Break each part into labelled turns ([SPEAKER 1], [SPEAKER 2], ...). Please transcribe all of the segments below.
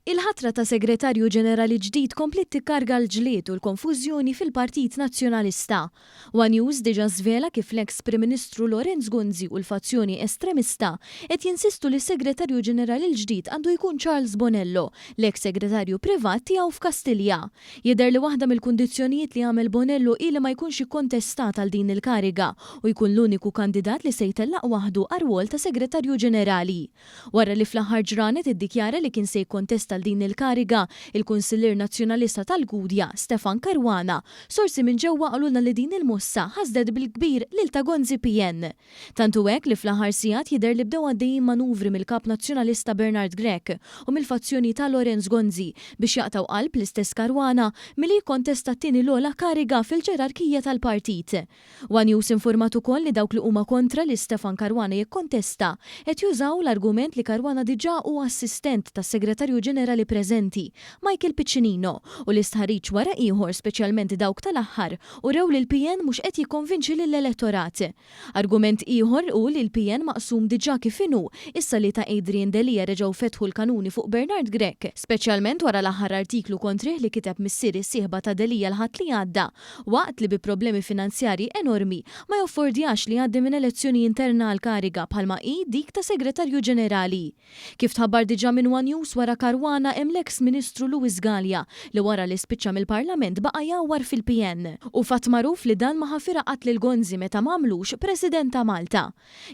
[SPEAKER 1] Il-ħatra ta' Segretarju Ġenerali ġdid kompliet tikkarga l-ġlied u l-konfużjoni fil-Partit Nazzjonalista. One News diġà żvela kif l-eks Prim Ministru Lawrence Gonzi u l-fazzjoni estremista qed jinsistu li s-Segretarju Ġenerali l-ġdid għandu jkun Charles Bonello, l-eks segretarju privat tiegħu f'Kastilja. Jidher li waħda mill-kundizzjonijiet li għamel Bonello hi li ma jkunx ikkontestat għal din il-kariga u jkun l-uniku kandidat li se jtellaq waħdu għar-rwol ta' Segretarju Ġenerali. Wara li fl-aħħar ġranet iddikjara li kien se jikkontesta għal din il-kariga, il-Kunsillier Nazzjonalista tal-Gudja, Stefan Caruana, sorsi minn ġewwa qalulna li din il-mossa ħasdet bil-kbir lil ta' Gonzi PN. Tant hu hekk li fl-aħħar sigħat jidher li bdew għaddejjin manuvri mill-Kap Nazzjonalista Bernard Grech u mill-fazzjoni ta' Lawrence Gonzi biex jaqtgħu qalb l-istess Caruana milli jikkontesta t-tieni l-ogħla kariga fil-ġerarkija tal-partit. One News infurmat ukoll li dawk li huma kontra li Stefan Caruana jikkontesta qed jużaw l-argument li Caruana diġà hu assistent tas-Segretarju Ġenerali preżenti, Michael Piccinino, u li stħarriġ wara ieħor speċjalment dawk tal-aħħar urew li l-PN mhux qed jikkonvinċi lill-elettorat. Argument ieħor hu li l-PN maqsum diġà kif inhu issa li ta' Adrian Delia reġgħu fetħu l-kanuni fuq Bernard Grech, speċjalment wara l-aħħar artiklu kontrih li kiteb missier is-sieħba ta' Delia l-Ħadd li għadda waqt li bi problemi finanzjarji enormi ma joffordjax li jgħaddi minn elezzjoni interna għal kariga bħalma hi dik ta' Segretarju Ġenerali. Kif tħabbar diġà minn one News wara Caruana hemm l-eks Ministru Louis Galea li wara li spiċċa mill-Parlament baqa' jgħawwar fil-PN. Hu fatt magħruf li dan ma ħafirha qatt lil Gonzi meta m'għamlux President ta' Malta.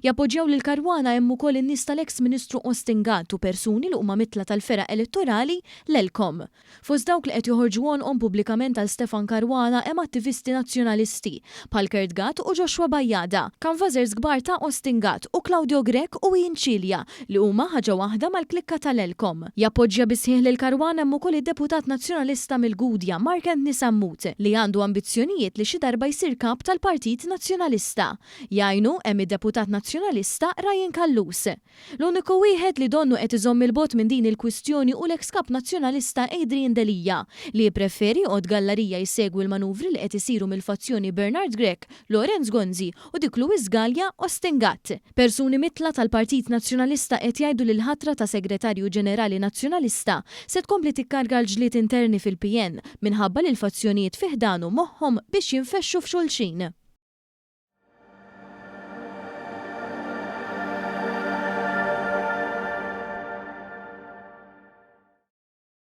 [SPEAKER 1] Jappoġġjaw lil Caruana hemm ukoll in-nies tal-eks Ministru Austin Gatt u persuni li huma mitla tal-fergħa elettorali l-ELCOM. Fost dawk li qed joħorġu għonqhom pubblikament għal Stefan Caruana hemm attivisti Nazzjonalisti, bħal Kurt Gatt u Joshua Bajada, canvassers kbar ta' Austin Gatt u Claudio Grech u Ian Cilia li huma ħaġa waħda mal-klikka tal-ELCOM. Jappoġġja bis-sħiħ lil Caruana hemm ukoll id-Deputat Nazzjonalista mill-Gudja, Mark Anthony Sammut, li għandu ambizzjonijiet li xi darba jsir Kap tal-Partit Nazzjonalista. Jgħinu hemm id-Deputat Nazzjonalista Ryan Callus. L-uniku wieħed li donnu qed iżomm 'il bogħod minn din il-kwistjoni hu l-eks Kap Nazzjonalista Adrian Delia, li jippreferi joqgħod gallarija jsegwi l-manuvri li qed isiru mill-fazzjoni Bernard Grech, Lawrence Gonzi u dik Louis Galea, Austin Gatt. Persuni mitla tal-Partit Nazzjonalista qed jgħidu li l-ħatra ta' Segretarju Ġenerali Nazzjonalista se tkompli tikkarga l-ġlied interni fil-PN minħabba li l-fazzjonijiet fi ħdanu moħħhom biex jinfexxu f'xulxin.